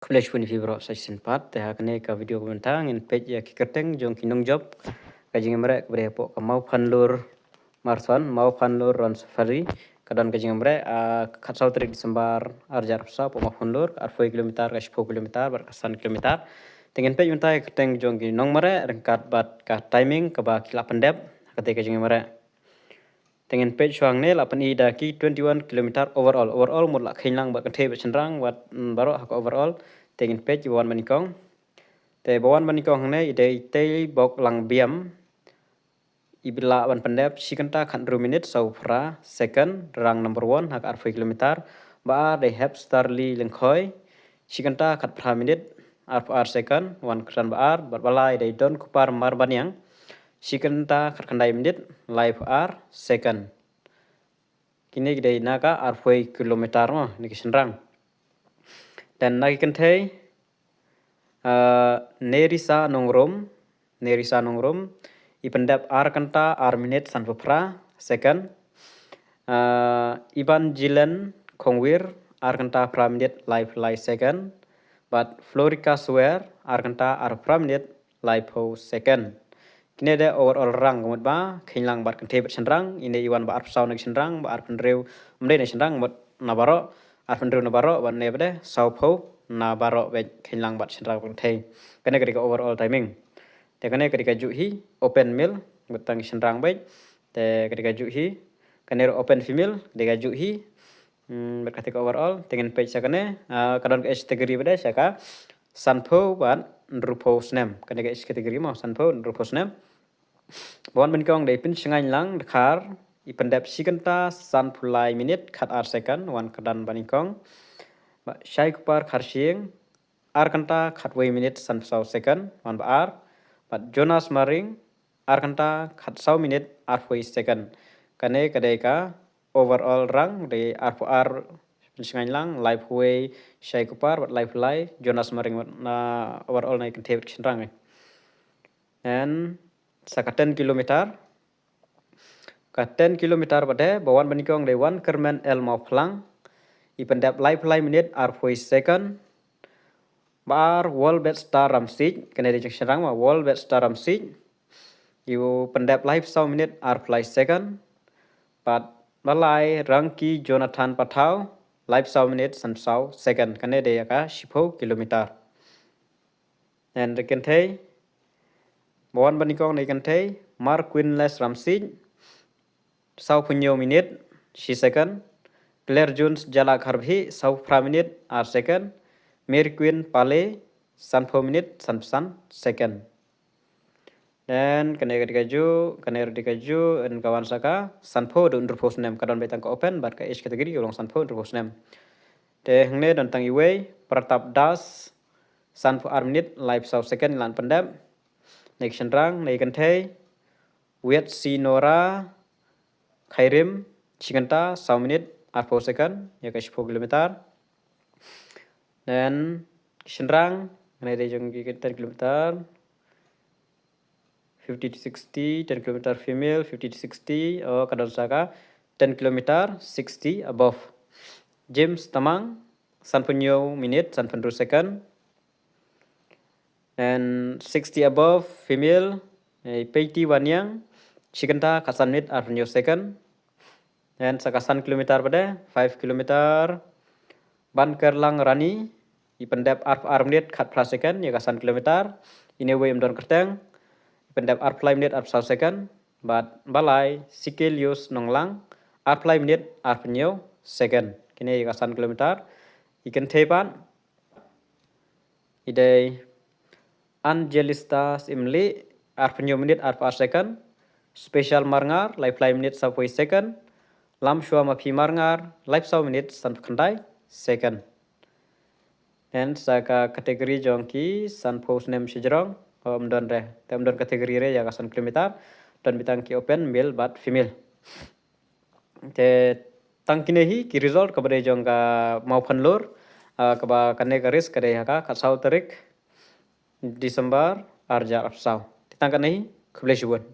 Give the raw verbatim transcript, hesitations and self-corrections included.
Khublei shibun ïa phi baroh sa shisien pat. Te ha kane ka video ka mynta ngin peit ïa ki kyrteng jong ki nongjop ka jingïamreh kaba dei hapoh ka Mawphanlur Marathon, Mawphanlur Run Safari. Ka don ka jingïamreh, ah, khatsaw tarik Disembar arhajar arphew saw hapoh Mawphanlur, ka arphew kilometer, ka shiphew kilometer bad ka san kilometer. Te ngin peit mynta ïa ki kyrteng jong ki nongmareh ryngkat bad ka timing kaba ki la pyndep ha katei ka jingïamreh. Te ngin peit shuwa hangne, la pyni da ki twenty-one kilometer overall. Overall mut la kheiñ lang bad kynthei bad shynrang bad, mm, baroh ha ka overall. Te ngin peit ba wan ba nyngkong. Te ba wan ba nyngkong hangne i dei i Teiboklang Biam. I ba la wan pyndep shi kynta khathynriew minit saw phra second, rang number one ha ka arphew kilometer. Ba ar dei Hepstarly Lyngkhoi, shi kynta khatphra minit arphew ar second, wan kyrdan ba ar. Bad ba lai dei Donkupar Marbaniang, shi kynta khatkhyndai minit laiphew ar second. Kine ki dei na ka arphew kilometer mo, na ki shynrang. Then na ki kynthei, ah, Nerisa Nongrum, Nerisa Nongrum, i pyndep ar kynta ar minit sanphew phra second. Ah, Evangeline Khongwir, ar kynta phra minit laiphew lai second. Bad Florika Swer, ar kynta arphew phra minit laiphew second. Kine dei overall rang, ka mut ba kheiñ lang bad kynthei bad shynrang. Ine i wan ba arphew saw na ki shynrang, ba arphew hynriew, ym dei na shynrang, mut na baroh, arphew hynriew na baroh, bad ine ba dei sawphew na baroh bad kheiñ lang bad shynrang bad kynthei. Kane ka dei ka overall timing. Te kane ka dei ka juh hi, open male, bad tang ki shynrang bad. Te ka dei ka juh hi, kane ruh open female, ka dei ka juh hi. Hmm, bad katei ka overall, te ngin peit sha kane, ah, ka don ka age category ba dei sha ka sanphew bad hynriewphew snem. Kane ka age category mo, sanphew hynriewphew snem. Ba wan ba nyngkong dei Pynshngaiñ Lang Dkhar, i pyndep shi kynta sanphew lai minit khatar second, wan kyrdan ba nyngkong. Ba Shaikupar Kharshiing, ar kynta khatwei minit sanphew saw second, wan ba ar. Bad Jonas Maring, ar kynta khatsaw minit arphew second. Kane ka dei ka overall rang, dei arphew ar Pynshngaiñ Lang, laiphew wei Shaikupar, bad laiphew lai Jonas Maring, bad na overall na ki kynthei bad ki shynrang. Then sa ka ten kilometer. Ka ten kilometer ba dei, ba wan ba nyngkong dei Wankyrmen L Mawphlang. I pyndep laiphew lai minit arphew second. Ba ar World Best Star Ramsik, kane dei jong shynrang mo, World Best Star Ramsik. I u pyndep laiphew saw minit arphew lai second. Bad ba lai Rangki Jonathan Pathaw, laiphew saw minit sanphew saw second. Kane dei ïa ka shiphew kilometer. Then na ki kynthei, ba wan ba nyngkong na ki kynthei, Marquinless Ramsik, sawphew hynñiew minit shi second. Claire Jones Jala Kharbhi, sawphew phra minit ar second. Mary Queen Pale, sanphew minit sanphew san second. Then kane ka dei ka juh, kane ruh dei ka juh, and ka wan sa ka sanphew haduh hynriewphew snem, ka don beit tang ka open bad ka age category ka long sanphew hynriewphew snem. Te hangne don tang iwei, Pratap Das, sanphew ar minit laiphew saw second i la pyndep. Na ki shynrang, na ki kynthei, Wiatsinora Khairim, shi kynta saw minit arphew second ïa ka shiphew kilometer. Then ki shynrang, kane dei jong ki ten kilometer, fifty to sixty, ten kilometer female, fifty to sixty, oh, ka don sa ka ten kilometer sixty above. James Tamang, sanphew hynñiew minit sanphew hynriew second. And sixty above female, eh, Peiti Waniang, shi kynta khatsan minit arphew hynñiew second. And sa ka san kilometer ba dei, five kilometer, Bankerlang Rani, i pyndep arphew ar minit khatphra second ïa ka san kilometer. Ine iwei ym don kyrteng, i pyndep arphew lai minit arphew saw second. Bad ba lai Sikelius Nonglang, arphew lai minit arphew hynñiew second. Kine ïa ka san kilometer. I kynthei pat i dei Angelista Syiemlieh, arphew hynñiew minit arphew ar second. Special Marngar, laiphew lai minit sawphew wei second. Lamshwa Maphi Marngar, laiphew saw minit sanphew khyndai second. Then sa ka category jong ki sanphew snem shajrong, oh, ym don re, te ym don category re ïa ka san kilometer. Don beit tang ki open, male bad female. Te tang kine hi ki result kaba dei jong ka Mawphanlur, ah, kaba kane ka race ka dei ha ka khatsaw tarik December arhajar arphew saw. Te tang kane hi, khublei shibun.